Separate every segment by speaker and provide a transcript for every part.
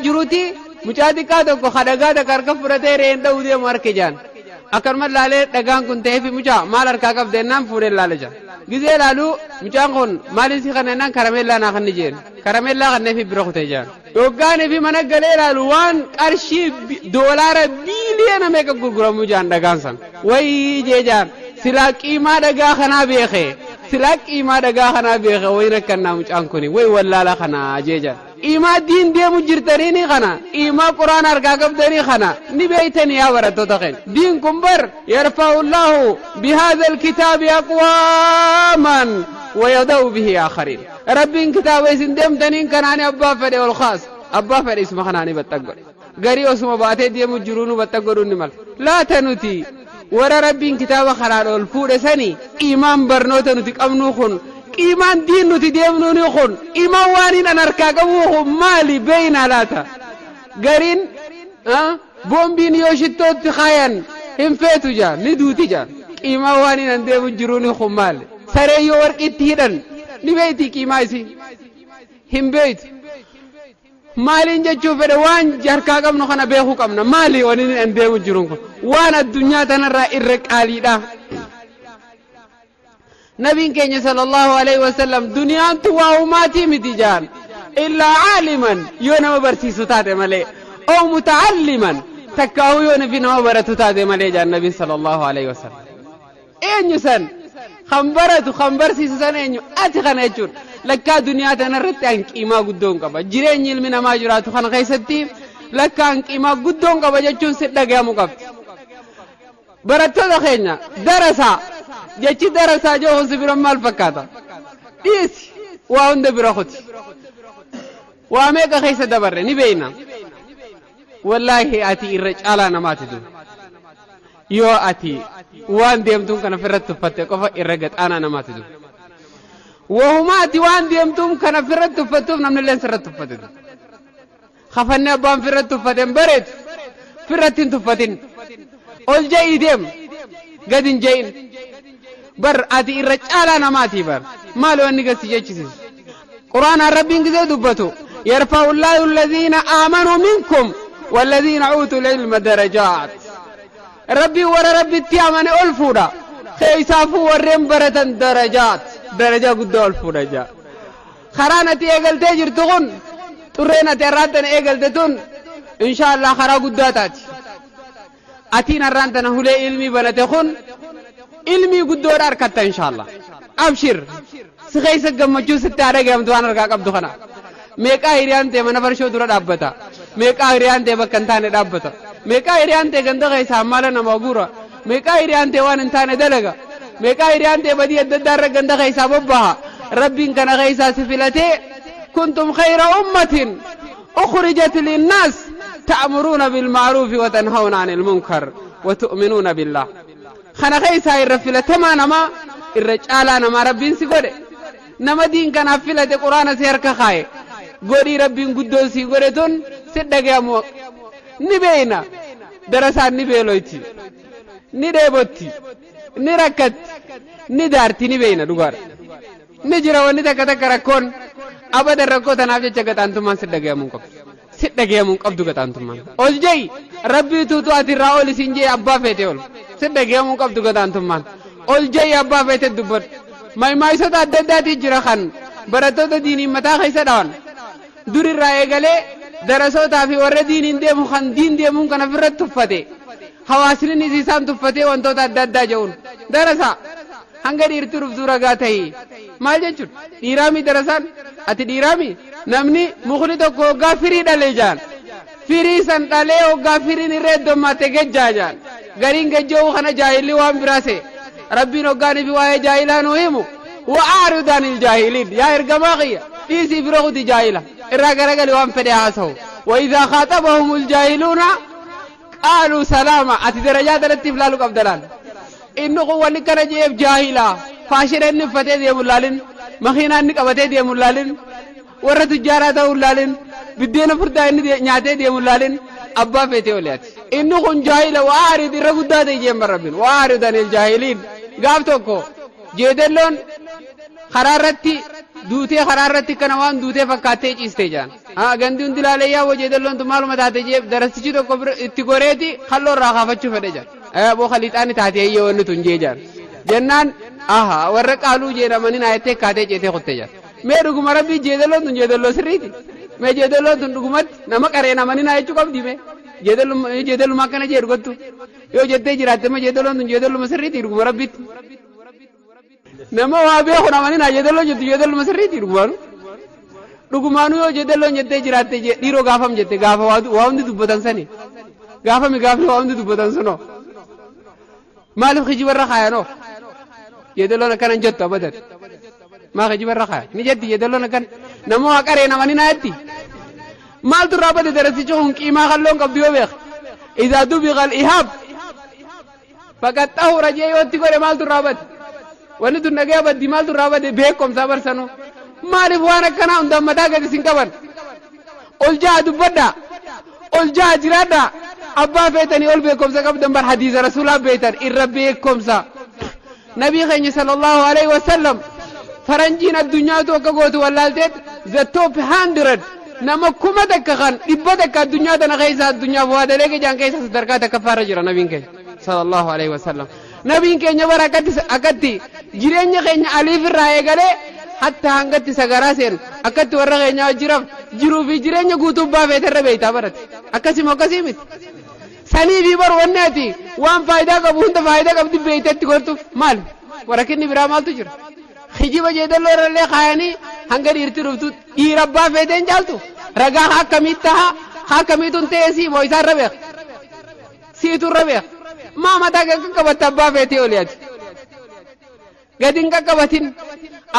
Speaker 1: Jiruuti mucaa xiqqaa tokko dhagaa takka harka fudhatee re'een dha'uu deemu harke jaan. Akkanuma laalee dhagaan kun ta'eefi mucaa maal harkaa qabde jennaan fuudhee laale jaan. Gizee laaluu mucaan kun maaliin si kana jennaan karameellaa naa kanni jeen. Karameellaa kanneefi bira kutee jaan. Yoggaanii fi mana galee laalu waan qarshii doolaara biiliyoona meeqa gurguramu jaan dhagaan san. Wayii jee jaan silaa qiimaa dhagaa kanaa beekee silaa qiimaa dhagaa kanaa beekee wayin akkannaa mucaan kuni wayi wallaala kanaa jee jaan. Qiimaa diin deemu jirtanii kana qiimaa quraana harkaa qabdanii kana ni beeytanii yaa barattoota keenya. Diin kun bar yarfa'u Allahu bihaadha alkitaabi aqwaaman wayada'u bihi aakhariin. Rabbiin kitaaba isin deemtaniin kanaani abbaa fedhe ol kaasa. Abbaa fedhe isuma kanaani baxxag godhe. Garii osuma baatee deemu jiruu nu baxxag godhuun ni mala. Laata nuti warra rabbiin kitaaba kanaan ol fuudhe sani qiimaan barnoota nuti qabnuu kun qiimaan diin nuti deemnuuni kun qiimaan waan hin an harkaa qabuu kun maali beeynaa laata? Gariin boombiin yoo shittootti kaayan hin feetu jaan ni duuti jaan. Qiimaan waan hin an deemu jiruuni kun maali? Saree yoo warqiitti hidhan ni beeyti qiimaa isii hin beeytu. Maaliin jechuu fedhe waan harkaa qabnu kana beekuu qabna. Maali wani inni an deemu jiruun kun waan addunyaa tanarraa irra qaaliidha. Nabiin keenya sallallahu alaihi wasallam duniyaantu waa humaatii miti jaan illaa caaliman yoo nama barsiisu taate malee oo mutacalliman takkaahuu yoo nafi nama baratu taate malee jaan nabiin sallallahu alaihi wasallam. Eenyu san kan baratu kan barsiisu san eenyu ati kana jechuun lakkaa duniyaa tanarratti an qiimaa guddoon qaba. Jireenyi ilmi namaa jiraatu kana keessatti lakkaa an qiimaa guddoon qaba jechuun si dhagayamu qabdi. Barattoota keenya darasaa jechi darasaa jechuun si bira maal fakkaata? Dhiisi waa hunda bira kuti. Waa meeqa keessa dabarre ni beeyna. Wallaahi ati irra caalaa namaati dur. Yoo ati waan deemtuun kana ofirratti uffatte qofa irra gaxaanaa namaati dur. Wahuma ati waan deemtuun kana ofirratti uffattuuf namni illee sirratti uffate dur. Kafanni abbaan ofirratti uffate hin bareedu. Ofirratti hin tuffatin. Ol je'ii deem. Gad hin je'in. Bar ati irra caalaa namaati bar. Maali wanni gad si jechisiisu? Quraanaan rabbiin gizee dubbatu yarfa'u Allahu alladhiina aamanuu minkum walladhiina uutul ilma darajaat. Rabbiin warra rabbitti amane ol fuudha. Keessaafuu warreen baratan darajaat. Darajaa guddaa ol fuudha jaa. Karaan ati eegaltee jirtu kun xurreen ati har'aan tana eegalte tun insha Allah karaa guddaa taati. Atiin har'aan tana hulee ilmii banate kun ilmii guddoodha harkatta insha Allah. Abshir si keessa gammachuu sitti haa dhagahamtu waan harkaa qabdu kana. Meeqaa hiriyaan ta'e mana farshoo dura dhaabbata. Meeqaa hiriyaan ta'e bakka hin taane dhaabbata. Meeqaa hiriyaan ta'e ganda keessaa maala nama guura. Meeqaa hiriyaan ta'e waan hin taane dalaga. Meeqaa hiriyaan ta'e badii adda addaa irra ganda keessaa bobbaha. Rabbiin kana keessaa si filatee kuntum khayra ummatin ukhrijat linnaas ta'muruuna bilma'ruufi wa tanhawna anil munkar wa tu'minuuna billah. Kana keessaa irra filatamaa namaa irra caalaa namaa rabbiin si godhe. Nama diin kanaaf filate quraana si harka kaaye. Godhii rabbiin guddoon si godhe tun si dhagayamu ni beeyna. Darasaan ni beeloyti. Ni dheebotti. Ni rakkatti. Ni daarti ni beeyna dhugaadha. Ni jira wanni takka takka rakkoon abadan rakkoo tanaaf jecha gaxaantummaan si dhagayamuu hin qabdu. Si dhagayamuu hin qabdu gaxaantummaan. Ol je'i rabbii tuutu ati irraa ol isin jee abbaa feete ol. Si dhagayamuu hin qabdu gaxaantummaan. Ol je'i abbaa feete dubbadhu. Maaymaayisota adda addaatii jira kan barattoota diiniin mataa keessa dhawan. Dur irraa eegalee darasootaa fi warra diiniin deemu kan diin deemuun kan ofirratti tuffate. Hawaasni isaan tuffatee wantoota adda addaa jedhuun. Darasaa hanga dhiirti dhuftuu ragaa ta'ii. Maal jechuudha? Dhiiraami darasaan? Ati dhiiraami? Namni mukni tokko hoggaa firii dhalee jaan. Firii san dhalee hoggaa firiin irra heddummaate gejjaa jaan. Gariin gejja'uu kana jaahilli waan biraa se'e. Rabbiin hoggaanii fi waa'ee jaahilaa nuu himu. Wa'aarid anil jaahiliin. Yaa ergamaa kiyya dhiisii bira kuti jaahila. Irraa garagali waan fedhe haasa'u. Wa idhaa khaaxabahumul jaahiluuna qaaluu salaama. Ati darajaa tanatti if laalu qabda laal. Inni kun wanni kana je'eef jaahila. Faashina inni uffatee deemu laalin. Makiinaa inni qabatee deemu laalin. Warra tujjaaraa ta'uu laalin. Biddeena furdaa inni nyaatee deemu laalin. Abbaa feetee oli ati. Inni kun jaahila wa'aarid irra guddaa ta'e jeen rabbiin. Wa'aarid anil jaahiliin. Gaaf tokko jeedelloon karaa irratti duutee karaa irratti kana waan duutee fakkaattee ciiste jaan. Gandi hundi laalee yaa jeedalloon tun maaluma taate jee darastichi tokko itti goreeti halloo irraa kaafachuu fedhe jaan. Boo khaliixaani taate eeyyee wanni tun jee jaan. Jennaan aha warra qaaluu jedhamanii naa jettee kaatee ceetee kutte jaan. Mee dhuguma rabbii jeedalloon tun jeedalloo sirriiti. Mee jeedalloon tun dhugumatti nama qaree namanii naa jechuu qabdi mee. Jeedalluma akkana jee dhugattu. Yoo jettee jiraatte ma jeedalloon tun jeedalluma sirriiti dhuguma rabbiitti. Nama waa beeku namanii naa jeedalloon jettu jeedalluma sirriiti dhugumaanu. Dhugumaanuu yoo jeedalloon jettee jiraatte dhiiroo gaafam jette gaafa waa hundi dubbatan sani. Gaafami gaafni waa hundi dubbatan sunoo. Maaliif kijibarra kaayanoo? Jeedalloon akkana hin jettu abadan. Maa kijibarra kaaya? Ni jetti jeedalloon akkana. Nama waa qaree namanii naa jetti. Maaltu irraa bade darasichi kun qiimaa kalloon qabdu yoo beek. Idaa dubiqa al-ihaab. Faqad xahura jee yoo itti godhe maaltu irraa bade? Wanni tun dhagee baddi maaltu irraa bade beekumsaa barsanuu. Maaliif waan akkanaa hundaan mataa gadi isin qaban? Ol ja'a dubbadhaa. Ol ja'a jiraadhaa. Abbaa feetanii ol beekumsa qabdan bar hadiisa rasuulaa beektan irra beekumsa. Nabii keenya sallallahu alaihi wasallam faranjiin addunyaatu akka gootu wallaalteet the top 100 nama 1000 kan 100 addunyaa tana keessa addunyaaf waa daleege jaan keessa sadarkaa takkaffaarra jira nabiin keenya sallallahu alaihi wasallam. Nabiin keenya bara akkatti jireenya keenya aliif irraa eegalee hatta hangatti sagaraa seenu akkatti warra keenya jiraaf jiruu fi jireenya guutuu baafeeterra beektaa barate akkasuma akkasii miti. Sanii fi bar wanni ati waan faayidaa qabu hunda faayidaa qabdi beektetti gortuuf maal warakinni biraa maaltu jira? Kijiba jeedalloo irrallee kaayanii hanga dhiirti dhuftu dhiira abbaa feeteen caaltu ragaa akkamitti taha akkamiitu ta'e sii moo isaan irra beeka siitu irra beeka maa mataa qaqqabatte abbaa feetee oli ati gadi hin qaqqabatin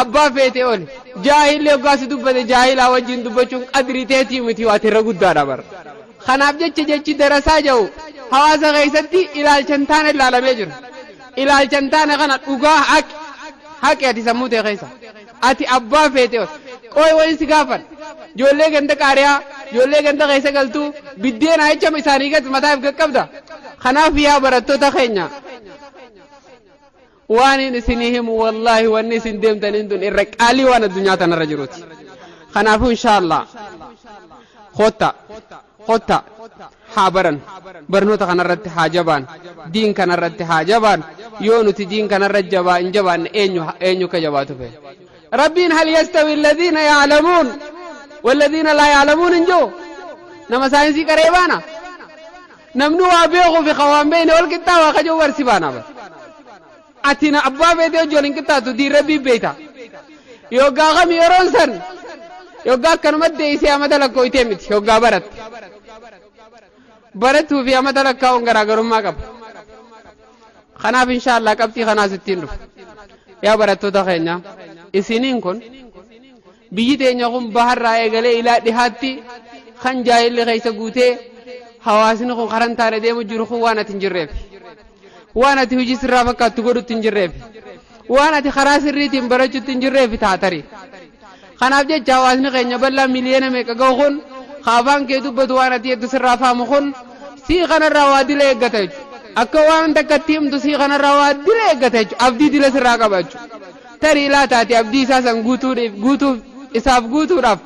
Speaker 1: abbaa feetee oli jaahilli hoggaasi dubbate jaahilaa wajjin dubbachuun qadrii teetii miti waati irra guddaadha bara. Kanaaf jecha jechi darasaa jiru hawaasa keessatti ilaalcha hin taane ilaalamee jira. Ilaalcha hin taane kana dhugaa haqi haqi ati sammuu ta'e keessa ati abbaa feetee oli qooyi wayin si gaafan ijoollee ganda qaariyaa ijoollee ganda keessa galtuu biddeena jecha isaanii gad mataa if qaqqabda. Kanaaf yaa barattoota keenya waan hin isinii himu wallaahi wanni isin deemtaniin tun irra qaalii waan addunyaa tanarra jiruuti. Kanaafuu inshaallah kotta kotta haa baran barnoota kanarratti haa jabaan diin kanarratti haa jabaan yoo nuti diin kanarra jabaa hin jabaanne eenyu ka jabaatu fe'e. Rabbiin hal yastawi alladhiina ya'lamuun walladhiina laa ya'lamuun hin jiru nama saayinsii qaree baana namni waa beekuu fi waan beekne wal qixxaawaa kajoo barsi baana bara. Ati na abbaa feetee hojii waliin qixxaatu diin rabbii beekta. Yoggaa kami yeroon san yoggaa akkanumatti deebisee amata lakkooytee miti yoggaa baratte. Barattuu fi amata lakkaa'uun garaagarummaa qaba. Kanaaf inshaallah qabxii kanaas ittiin dhufa. Yaa barattoota keenya isiniin kun biyyi teenya kun baharraa eegalee ilaa dhihaatti kan jaahilli keessa guutee hawaasni kun karan taane deemu jiru kun waan ati hin jirreef. Waan ati hojii sirraa fakkaattu godhutti hin jirreef. Waan ati karaa sirriitiin barachuutti hin jirreef taatari. Kanaaf jecha hawaasni keenya bal'aa miliyoona meeqa ga'u kun afaan kee dubbatu waan ati hedduu sirraa faamu kun sii kanarraa waa dila eeggata jechuudha. Akka waan takkatti himtu sii kanarraa waa dila eeggata jechuudha. Abdii dila sirraa qaba jechuudha. Tarii laa taate abdii isaa san guutuuf isaaf guutuudhaaf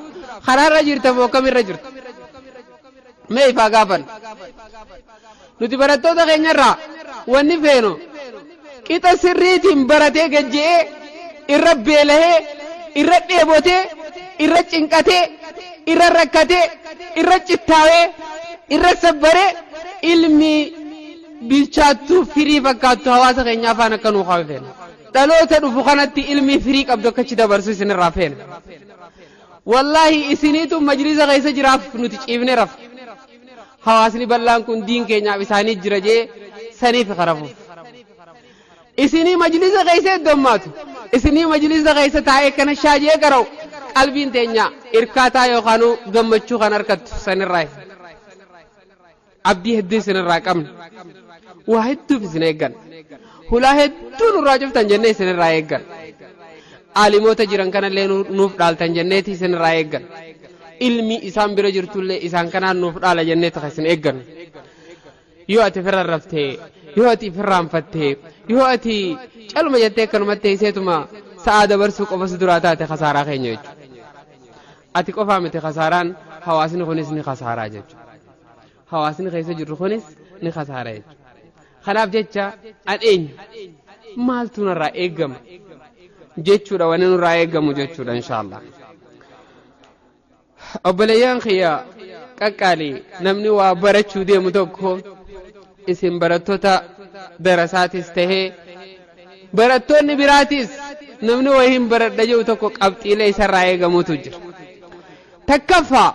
Speaker 1: karaarra jirta moo akkamirra jirta? Mee ifaa gaafan. Nuti barattoota keenyarraa wanni feenu qixa sirriitiin baratee gajje'ee irra beelahee irra dheebotee irra cinqatee irra rakkatee irra cittaawee irra sabbaree ilmi bilchaattuu firii fakkaattu hawaasa keenya afaan akka nuu kaa'u feena. Dhaloota dhufu kanatti ilmi firii qabdu akka achi dabarsu isinirraa feena. Wallaahi isiniitu majlisa keessa jiraaf nuti ciifne raf. Hawaasni bal'aan kun diin keenyaaf isaanii jira jee saniif karafuuf. Isinii majlisa keessa heddummaatu. Isinii majlisa keessa taa'ee kana shaajee qara'u qalbiin teenya irkaataa yookaan gammachuu kan argattu sanirraa. Abdii hedduu isinirraa qabna. Waa hedduuf isin eeggan. Hulaa hedduu nurraa cuftan jennee isinirraa eeggan. Aalimoota jiran kanallee nuuf dhaaltan jenneeti isinirraa eeggan. Ilmi isaan bira jirtullee isaan kanaan nuuf dhaala jenneeti kan isin eeggan. Yoo ati firra raftee, yoo ati firraanfattee, yoo ati calma jettee akkanumatti teesseetuma sa'aa dabarsuu qofa si duraa taate khasaaraa keenya jechuudha. Ati qofaa miti khasaaraan Hawaasni kunis ni khasaaraa jechuudha. Hawaasni keessa jirru kunis ni khasaara jechuudha. Kanaaf jecha an eenyu, maaltu narraa eeggama jechuudha, wanni nurraa eeggamu jechuudha inshaallah. Obboleeyyan kiyya qaqqaalii, namni waa barachuu deemu tokko, isin barattoota darasaatis tahee barattoonni biraatis, namni wayiin baradha jedhu tokko qabxiilee isarraa eegamutu jira. Takkaffaa